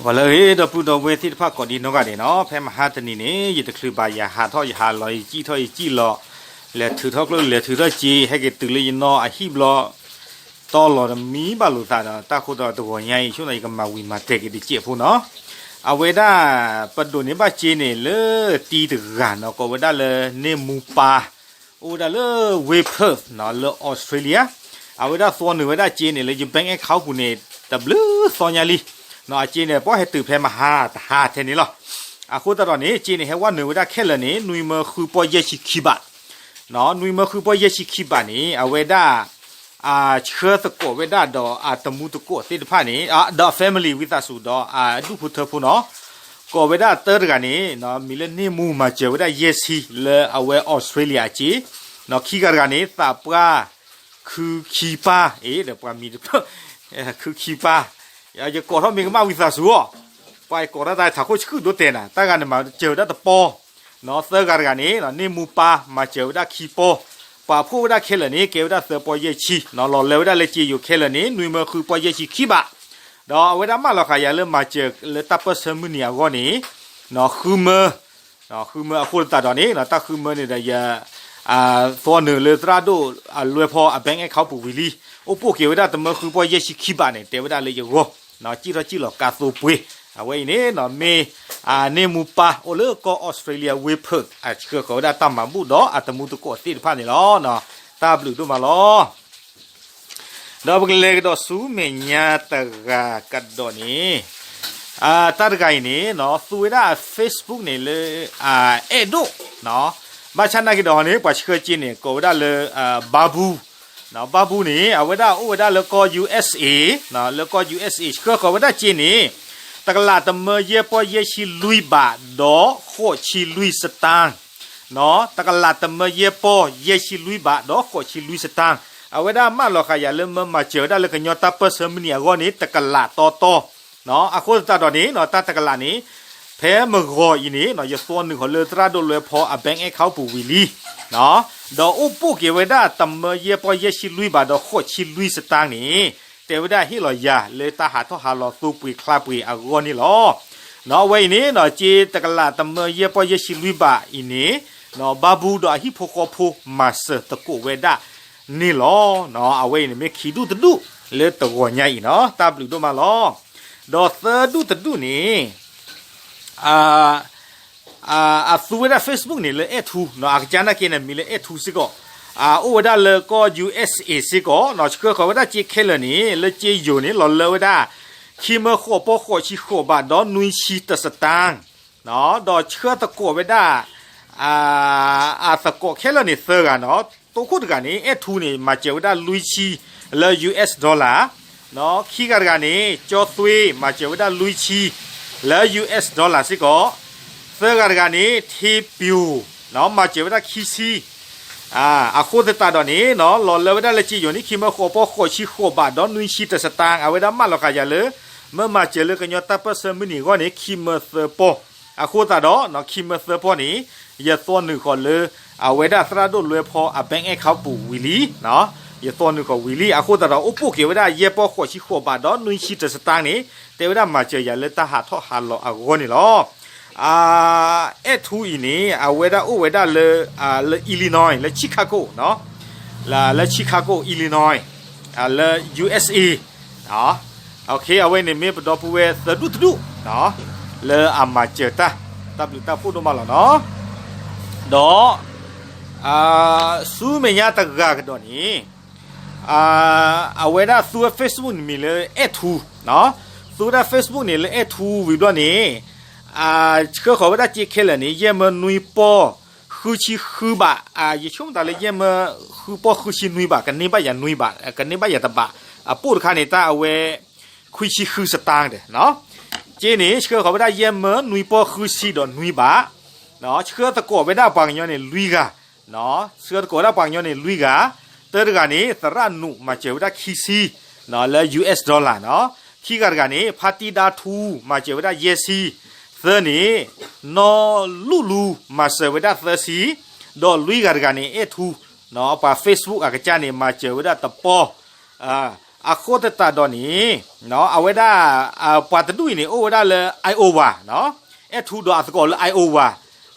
ပှၤလၢအဂ့ၤ ဒီပုၢ်ဒီဝဲၢ်သ့ၣ်တဖၣ်ကိးဒံနီၢ်ဂၤဒဲးနီၤ, ဖဲမဟါတနံၤန့ၣ် ယတချုးဘၣ်ယဟးထီၣ်ယဟးလီၤ ယစံၣ်ထီၣ်ယစံၣ်လီၤ, လဲၤထုးထီၣ်ကျိ လဲၤထုးထီၣ်စ့ ဟဲက့ၤတုၤလၢယနီၢ်အဟံၣ်ဘျီ တီလီၤတမံဘၣ်လိာ်သးဒီး တၢ်ဃိဒီးတဂီၤညါအံၤ ဆိၣ်န့ၣ် ယကမၤဝံၤမၤတဲာ်က့ၤတစဲးဖိနီၤ. အဝဲဒၣ် ပဒိးန့ၢ်ဘၣ်စ့န့ၣ် လၢတံၤတဂၤနီၤ, ကိးဝဲဒၣ်လၢန့ၢ်မူပၢ် အိၣ်ဝဲဒၣ်လၢ Wayne Perth နီၤ လၢ Australia, အဝဲဒၣ်သွီနုာ်ဝဲဒၣ်စ့န့ၣ် လၢယ bank account ပူၤန့ၣ် တဘျုးသီညါလံ. အစ့န့ၣ် ပှၤဟဲတုၤဖဲမဟါတဟါထဲန့ၣ်လီၤ. အဃိသတးဒီးန့ၣ် စ့န့ၣ် ဟဲဝဲနုာ်ဝဲဒၣ်ခဲလၢာ်န့ၣ် နွံမၢဃုပီၢ်ယဲၢ်ဆံခံဘး နီၤ, နွံမၢဃုပီၢ်ယဲၢ်ဆံခံဘးန့ၣ် အဝဲဒၣ် အဆှၢသကိးဝဲဒၣ်ဒီးအတမူသကိးသ့ၣ်တဖၣ်န့ၣ် ဒီး family ဝံသးစူၤဒီးအဒူၣ်ဖိထၢဖိနီၤ, ကိးဝဲဒၣ်သၢတဂၤန့ၣ် မံၤလၢန့ၢ်မူမၤစၢၤဝဲဒၣ်ယဲၢ်ဆံ လၢအဝဲအီစထြ့လယါအစ့, ခံဂၤတဂၤန့ၣ် သးပှၢ် ခုခံပၢ် အ့ ဒီးပှၤမံၤတဖျၢၣ် ခုခံပၢ်, ယကိးထီၣ်မ့ၢ်ကမၣ်ဝံသးစူၤအီၤ, ပှၤကိးတၢ်သးထးခိၣ်ဆှုၣ်ဒိတဲာ်နၤ, တၢ်ဂၤန့ၣ်မၤစၢၤဝဲဒၣ်တပီၢ်, သၢဂၤတဂၤန့ၣ် န့ၢ်မူပၢ် မၤစၢၤဝဲဒၣ်ခံပီၢ်, ပှၤဖှိၣ်ဝဲဒၣ်ခဲလၢာ်န့ၣ် ကဲဝဲဒၣ်သၢပီၢ်ယဲၢ်ဆံ, လီၤလၢဝဲဒၣ်လၢစ့ယိၤခဲလၢာ်န့ၣ် နွံမၢဃုပီၢ်ယဲၢ်ဆံခံဘး, ဒီးအဝဲဒၣ်မၢလီၤဃာ်ယၤလၢမၤစၢၤလၢတၢ်ပၢၢ်ဆၢမုၢ်နံၤအဂီၢ်န့ၣ် ဃုမၢ ဃုမၢအဃိသတးဒီးန့ၣ် တၢ်ဃုမၢန့ၣ်ဒီးယ သွီနုာ်လၢသရၣ်ဒိၣ်အလွဲဖီအ bank account ပူၤဝံၤလံ, အိၣ်ပိာ်က့ၤဝဲဒၣ်တမၢဃုပီၢ်ယဲၢ်ဆံခံဘးန့ၣ် တဲဝဲဒၣ်လၢယဂီၢ်, စံၣ်ထီၣ်စံၣ်လီၤကါသိပှ့ၤ, အဝဲအံၤန့ၣ် မ့ၢ် န့ၢ်မူပၢ်အိၣ်လၢကီၢ်အီစထြ့လယါ Wayne Perth အဆှၢဃီၤဝဲဒၣ်တၢ်မၤဘူၣ်ဒီးအတမူသကိးသ့ၣ်တဖၣ်န့ၣ်လီၤ. တၢ်ဘျုးဒိၣ်မးလီၤ. ဒီးပကလဲၤကဒီးဆူမဲာ်ညါတဂၤကဒီးန့ၣ်, တၢ်တဂၤအံၤန့ၣ် သူဝဲဒၣ်အ Facebook န့ၣ်လၢ အဲၣ်ဒိၣ်, ဘၣ်ဆၣ်နာ်က့ၤဒီးန့ၣ် ပှၤဆှၢစ့န့ၣ် ကိးဝဲဒၣ်လၢ ဘါဘူ, ဘါဘူန့ၣ် အဝဲဒၣ်အိၣ်ဝဲဒၣ်လၢကီၢ် USA, လၢကီၢ် USA ဆှၢဃီၤဝဲဒၣ်စ့န့ၣ် တကလးတမၢယဲၢ်ပီၢ်ယဲၢ်ဆံလွံၢ်ဘးဒီးဃိးဆံလွံၢ်စတၢၢ် တကလးတမၢယဲၢ်ပီၢ်ယဲၢ်ဆံလွံၢ်ဘးဒီးဃိးဆံလွံၢ်စတၢၢ်, အဝဲဒၣ်မၢလီၤဃာ်ယၤလၢမၢမၤစၢၤဝဲဒၣ်လၢကညီတၢ်ပၢၢ်ဆၢမုၢ်နံၤအဂီၢ်န့ၣ် တကလးတီတီ, အဃိသတးဒီးန့ၣ် တၢ်တကလးန့ၣ် ဖဲမဂီၤအံၤန့ၣ် ယသွီနုာ်ဃီၤလၢသရၣ်ဒိၣ်လွဲဖီအ bank account ပူၤဝံၤလံ, ဒီးအိၣ်ပိာ်က့ၤဝဲဒၣ်တမၢယဲၢ်ပီၢ်ယဲၢ်ဆံလွံၢ်ဘးဒီးဃိးဆံလွံၢ်စတၢၢ်န့ၣ် တဲဝဲဒၣ်ဟ့ၣ်လီၤယၤလၢတၢ်ဟးထီၣ်ဟးလီၤသိပှ့ၤချါပှ့ၤအဂီၢ်န့ၣ်လီၤ. အဝဲအံၤန့ၣ် စ့တကလးတမၢယဲၢ်ပီၢ်ယဲၢ်ဆံလွံၢ်ဘးအံၤန့ၣ် ဘါဘူဒီးအဟံၣ်ဖိဃီဖိမၤစၢၤသကိးဝဲဒၣ်န့ၣ်လီၤ. အဝဲအံၤန့ၣ်မ့ၢ်ခံဒူၣ်တဒူၣ်လၢတဂီၤညါအံၤနီၤ, တၢ်ဘျုးဒိၣ်မးလီၤ. ဒီးသၢဒူၣ်တဒူၣ်န့ၣ် အသူဝဲဒၣ် Facebook န့ၣ်လၢအဲၣ်ထူ, အကစၢ်နာ်က့န့ၣ် မံၤလၢအဲၣ်ထူစ့ၢ်ကီး, အိၣ်ဝဲဒၣ်လၢကီၢ် USA စ့ၢ်ကီး, ဆှၢဃီၤဝဲဒၣ်စ့ခဲလၢာ်န့ၣ် လၢစ့ယိၤန့ၣ် လီၤလၢဝဲဒၣ် ခံမၢဃိးပီၢ်ဃိးဆံဃိးဘးဒီးနွံဆံတစတၢၢ်, ဒီးဆှၢသကိးဝဲဒၣ် အသကိးခဲလၢာ်န့ၣ်သၢဂၤနီၤ, တိခိၣ်တဂၤန့ၣ် အဲၣ်ထူန့ၣ် မၤစၢၤဝဲဒၣ်လွံၢ်ဆံ လၢ US dollar, ခံဂၤတဂၤန့ၣ် ကၠီသွ့ မၤစၢၤဝဲဒၣ်လွံၢ်ဆံ လၢ US dollar စ့ၢ်ကီး, သၢဂၤတဂၤန့ၣ် ထ့ပၠိၤ မၤစၢၤဝဲဒၣ်ခံဆံ, အဃိသတးဒီးန့ၣ် လီၤလၢဝဲဒၣ်လၢစ့ယိၤန့ၣ် ခံမၢဃိးပီၢ်ဃိးဆံဃိးဘးဒီးနွံဆံတစတၢၢ်, အဝဲဒၣ်မၢလီၤဃာ်ယၤလၢ မၢမၤစၢၤလၢကညီတၢ်ပၢၢ်ဆၢမုၢ်နံၤအဂီၢ်န့ၣ် ခံမၢသၢပီၢ်, အဃိသတးဒီး ခံမၢသၢပီၢ်န့ၣ် ယသွီနုာ်ဃီၤလၢ အဝဲဒၣ်သရၣ်ဒိၣ်လွဲဖီအ bank account ပူၤဝံၤလံ, ယသွီနုာ်ဃီၤဝံၤလံ, အဃိသတးဒီး အိၣ်ပိာ်က့ၤဝဲဒၣ်ယဲၢ်ပီၢ်ဃိးဆံဃိးဘးဒီးနွံဆံတစတၢၢ်န့ၣ် တဲဝဲဒၣ်မၤစၢၤယၤလၢတၢ်ဟးထီၣ်ဟးလီၤအဂီၢ်န့ၣ်လီၤ. အဲၣ်ထူအံၤန့ၣ် အဝဲဒၣ်အိၣ်ဝဲဒၣ်လၢ လၢ Illinois လၢ Chicago လၢ Chicago Illinois လၢ USA, အဝဲန့ၣ်မ့ၢ်ပဒီပုၢ်ဝဲၢ်သၢဒူၣ်တဒူၣ် လၢအမၤစၢၤတၢ်, တၢ်ဘျုးတၢ်ဖှိၣ်ဒိၣ်မးလီၤနီၤ. ဒီး ဆူမဲာ်ညါတဂၤကဒီးန့ၣ် အဝဲဒၣ်သူဝဲ Facebook န့ၣ်မံၤလၢအဲၣ်ထူ, သူဝဲဒၣ် Facebook န့ၣ်လၢအဲၣ်ထူဝံၤဘျီန့ၣ် ဆှၢဃီၤဝဲဒၣ်စ့ခဲလၢာ်န့ၣ် ယဲၢ်မၢနွံပီၢ်ဃုဆံဃုဘး, ယဆိကမိၣ်သးလၢယဲၢ်မၢဃုပီၢ်ဃုဆံနွံဘး, ကန့ၢ်ဘၣ်ယၤနွံဘး, ကန့ၢ်ဘၣ်ယၤတဘး, အပိၢ်တခါန့ၣ် တၢ်အဝဲ ခွံဆံဃုစတၢၢ်ဒီး စ့န့ၣ် ဆှၢဃီၤဝဲဒၣ်ယဲၢ်မၢနွံပီၢ်ဃုဆံဒီးနွံဘး, ဆှၢသကိးဝဲဒၣ်ပှၤကညီန့ၣ်လွံၢ်ဂၤ, ဆှၢသကိးဝဲဒၣ်ပှၤကညီန့ၣ်လွံၢ်ဂၤ, တၢတဂၤန့ၣ် သရၣ်နူး မၤစၢၤဝဲဒၣ်ခံဆံ လၢ US dollar နီၤ, ခံဂၤတဂၤန့ၣ် ဖါတံၢ်ဒါထူ မၤစၢၤဝဲဒၣ်ယဲၢ်ဆံ, သၢန့ၣ် နီၢ်လူၢ်လူ မၤစၢၤဝဲဒၣ်သၢဆံ, ဒီးလွံၢ်ဂၤတဂၤန့ၣ် အဲၣ်ထူ ပှၤ Facebook အကစၢ်န့ၣ် မၤစၢၤဝဲဒၣ်တပီၢ်, အ အဃိသတးဒီးန့ၣ် အဝဲဒၣ် ပှၤတဒူၣ်အံၤန့ၣ် အိၣ်ဝဲဒၣ်လၢ Iowa အဲၣ်ထူဒီးအသကိးလၢ Iowa,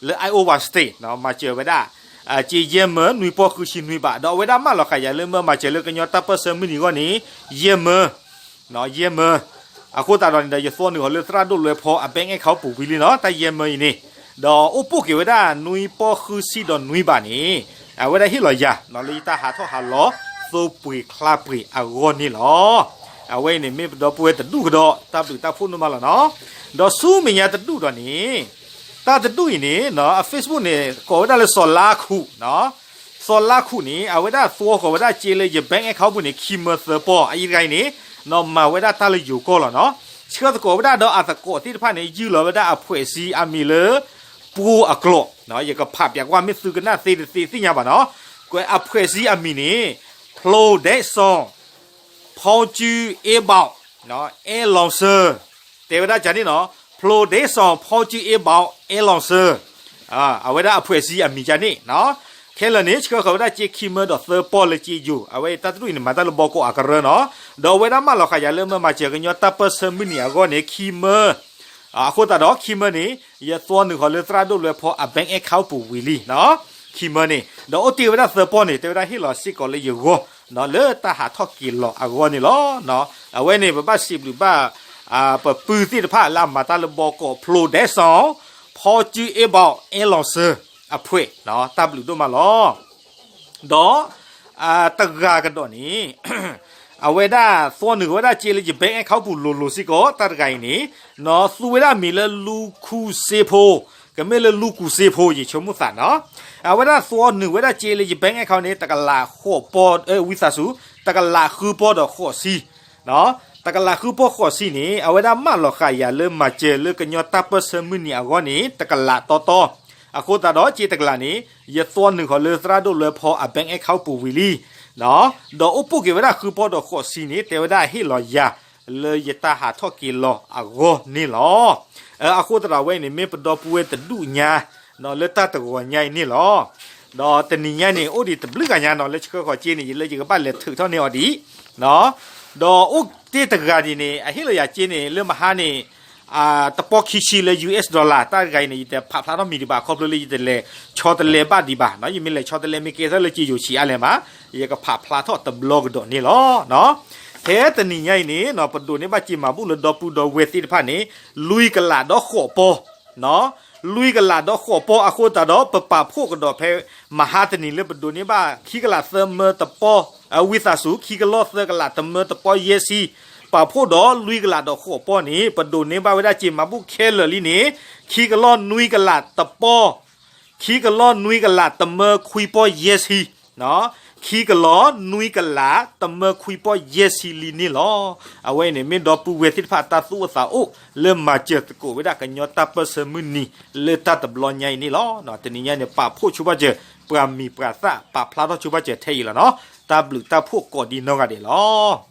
လၢ Iowa State မၤစၢၤဝဲဒၣ် စ့ယဲၢ်မၢနွံပီၢ်ဃုဆံနွံဘး ဒီးအဝဲဒၣ်မၢလီၤဃာ်ယၤလၢမၢမၤစၢၤလၢကညီတၢ်ပၢၢ်ဆၢမုၢ်နံၤအဂီၢ်န့ၣ် ယဲၢ်မၢ ယဲၢ်မၢ အဃိသတးဒီးန့ၣ်ဒီး ယသွီနုာ်ဃီၤလၢသရၣ်ဒိၣ်လွဲဖီအ bank account ပူၤဝံၤလံနီၤ, တၢ်ယဲၢ်မၢအံၤန့ၣ်, ဒီးအိၣ်ပိၢ်က့ၤဝဲဒၣ်နွံပီၢ်ဃုဆံဒီးနွံဘးန့ၣ်, အဝဲဒၣ်ဟ့ၣ်လီၤယၤ လၢယတၢ်ဟးထီၣ်ဟးလီၤ သိပှ့ၤချါပှ့ၤအဂီၢ်န့ၣ်လီၤ. အဝဲအံၤန့ၣ် မ့ၢ်ပဒီပုၢ်ဝဲၢ်တဒူၣ်ကဒီး တၢ်ဘျုးတၢ်ဖှိၣ်ဒိၣ်မးလီၤနီၤ. ဒီးဆူမဲာ်ညါတဒူၣ်ဒီးန့ၣ်, တၢ်တဒူၣ်အံၤန့ၣ် အ Facebook န့ၣ် ကိးဝဲဒၣ်လၢစီၤလါခူး စီၤလါခူးန့ၣ် အဝဲဒၣ်သွီဃီၤဝဲဒၣ်စ့လၢယ bank account ပူၤန့ၣ် ခံမၢသၢပီၢ်, အအံၤတဂၤအံၤန့ၣ် မၤဝဲဒၣ်တၢ်လၢယိၤကီၢ်လီၤနီၤ. ဆှၢသကိးဝဲဒၣ်ဒီးအသကိးသ့ၣ်တဖၣ်န့ၣ် ယုၢ်လီၤဝဲဒၣ်အဖှဲးစံအမံၤလၢ ပှိၢ်အကျိာ်, ယကဖးပၠးကွၢ် မ့ၢ်သုကနၣ်သ့တသ့သ့ၣ်ညါဘၣ်နီၤ. ကွဲးအဖှဲးစံအမံၤန့ၣ် ဖျိဒဲးစီၤ ဖီကၠုအ့ဘီး အဲလီၤစၢၤ, တဲဝဲဒၣ်ကန့ၣ်နီၤ, ဖျိဒဲးစီၤ ဖီကၠုအ့ဘီး အဲလီၤစၢၤ, အဝဲဒၣ်အဖှဲးစံအမံၤကန့ၣ်, ခဲလၢာ်န့ၣ် ဆှၢဃီၤဝဲဒၣ်စ့ခံမၢဒီးသၢပီၢ်လၢစ့ယိၤ, အဝဲတၢ်တဒူၣ်အံၤန့ၣ် မၤတၢ်လၢဘီကီးအကရၢနီၤ, ဒီးအဝဲဒၣ်မၢလီၤဃာ်ယၤလၢမၢမၤစၢၤကညီတၢ်ပၢၢ်ဆၢမုၢ်နံၤအဂီၢ်န့ၣ် ခံမၢ အဃိသတးဒီးခံမၢန့ၣ် ယသွီနုာ်ဃီၤလၢသရၣ်ဒိၣ်လွဲဖီအ bank account ပူၤဝံၤလံ, ခံမၢန့ၣ်, ဒီးအိၣ်တ့ၢ်ဝဲဒၣ်သၢပီၢ်န့ၣ် တဲဝဲဒၣ်ဟ့ၣ်လီၤစ့ၢ်ကီးလၢယဂီၢ်, လၢတၢ်ဟးထီၣ်က့ၤလီၤအဂီၢ်န့ၣ်လီၤ. အဝဲန့ၣ် ပဘၣ်စံးဘျုးဘၣ် ပပုၢ်သ့ၣ်တဖၣ်လၢအမၤတၢ်လၢဘီကီး ဖျိဒဲးစီၤ ဖီကၠုအ့ဘီး အဲလီၤစၢၤ အဖှဲး, တၢ်ဘျုးဒိၣ်မးလီၤ. ဒီး တဂၤကဒီးန့ၣ် အဝဲဒၣ်သွီနုာ်ဝဲဒၣ်စ့လၢယ bank account ပူၤလိၤလိၤစ့ၢ်ကီး တၢ်တဂၤအံၤန့ၣ်, သူဝဲဒၣ်မံၤလၢလူခူစ့ဖိ, ကမ့ၢ်လၢလူကူစ့ဖိ ယဆိကမိၣ်သးနီၤ, အဝဲဒၣ်သွီနုာ်ဝဲဒၣ်စ့လၢယ bank account န့ၣ် တကလးဃိးပီၢ်, ဝံသးစူၤ, တကလးဃုပီၢ်ဒီးဃိးဆံ တကလးဃုပီၢ်ဃိးဆံန့ၣ် အဝဲဒၣ်မၢလီၤဃာ်ယၤလၢမၤစၢၤလၢကညီတၢ်ပၢၢ်ဆၢမုၢ်နံၤအဂီၢ်န့ၣ် တကလးတီတီ, အဃိသတးဒီးစ့တကလးန့ၣ် ယသွီနုာ်ဃီၤလၢသရၣ်ဒိၣ်လွဲဖီအ bank account ပူၤဝံၤလံ, ဒီးအိၣ်ပိၢ်က့ၤဝဲဒၣ်ဃုပီၢ်ဒီးဃိးဆံန့ၣ် တဲဝဲဒၣ်ဟ့ၣ်လီၤယၤ လၢယတၢ်ဟးထီၣ်က့ၤလီၤအဂီၢ်န့ၣ်လီၤ. အဃိသတးဒီးအဝဲအံၤန့ၣ် မ့ၢ်ပဒီပုၢ်ဝဲၢ်တဒူၣ်ညါ လၢတၢ်တဂီၤညါအံၤန့ၣ်လီၤ. ဒီးတနံၤညါန့ၣ် အိၣ်ဒံးတဘျုးဂၤညါနီၤ လၢဆှၢဃီၤစ့န့ၣ် ယလၢယကဘၣ်လဲၤထုးထီၣ်န့ၢ်အီၤဒံး ဒီးအိၣ်တ့ၢ်တဂၤဒံးန့ၣ် အဟ့ၣ်လီၤယၤစ့န့ၣ် လၢမဟါန့ၣ် တပီၢ်ခံဆံလၢ US dollar တၢ်တဂၤအံၤန့ၣ် ယတဖးဖျါထီၣ်မံၤဒံးဘၣ် ခီဖျိလၢယတလဲၤဆီတလဲဘၣ်ဒံးဘၣ်, ယမ့ၢ်လဲၤဆီတလဲမ့ၢ်ကဲထီၣ်လၢစ့ယိၤဆံးအါလဲၣ်မး, ယကဖးဖျါထီၣ်တဘျီကဒီးန့ၣ်လီၤ. ဖဲတနံၤညါအံၤန့ၣ် ပဒိးန့ၢ်ဘၣ်စ့မၤဘူၣ်လၢဒီပုၢ်ဒီဝဲၢ်သ့ၣ်တဖၣ်န့ၣ် လွံၢ်ကလးဒီးဃိးပီၢ် လွံၢ်ကလးဒီးဃိးပီၢ်အဃိသတးဒီး ပပာ်ဖှိၣ်ကဒီးဖဲမဟါတနံၤလၢပဒိးန့ၢ်ဘၣ်ခံကလးသၢမၢတပီၢ်, ဝံသးစူၤ ခံကလီၢ်သၢကလးတမၢတပီၢ်ယဲၢ်ဆံ, ပာ်ဖှိၣ်ဒီးလွံၢ်ကလးဒီးဃိးပီၢ်န့ၣ် ပဒိးန့ၢ်ဘၣ်ဝဲဒၣ်စ့မၤဘူၣ်ခဲလၢာ်လံန့ၣ် ခံကလီၢ်နွံကလးတပီၢ်, ခံကလီၢ်နွံကလးတမၢခွံပီၢ်ယဲၢ်ဆံ ခံကလီၢ်နွံကလးတမၢခွံပီၢ်ယဲၢ်ဆံလံန့ၣ်လီၤ. အဝဲအံၤန့ၣ် မ့ၢ်ဒီပုၢ်ဝဲၢ်သ့ၣ်တဖၣ်တၢ်သူၣ်အိၣ်သးအိၣ် လၢမၤစၢၤသကိးဝဲဒၣ်ကညီတၢ်ပၢၢ်ဆၢမုၢ်နံၤ လၢတၢ်တဘျီညါအံၤန့ၣ်လီၤ. တနံၤညါန့ၣ် ပာ်ဖှိၣ်ဆိဘၣ်စၢၤ ပှၤမံၤပှၤသၣ် ပာ်ဖျါထီၣ်ဆိဘၣ်စၢၤထဲအံၤလီၤနီၤ. တၢ်ဘျုးတၢ်ဖှိၣ်ကိးဒံနီၢ်ဂၤဒဲးလီၤ.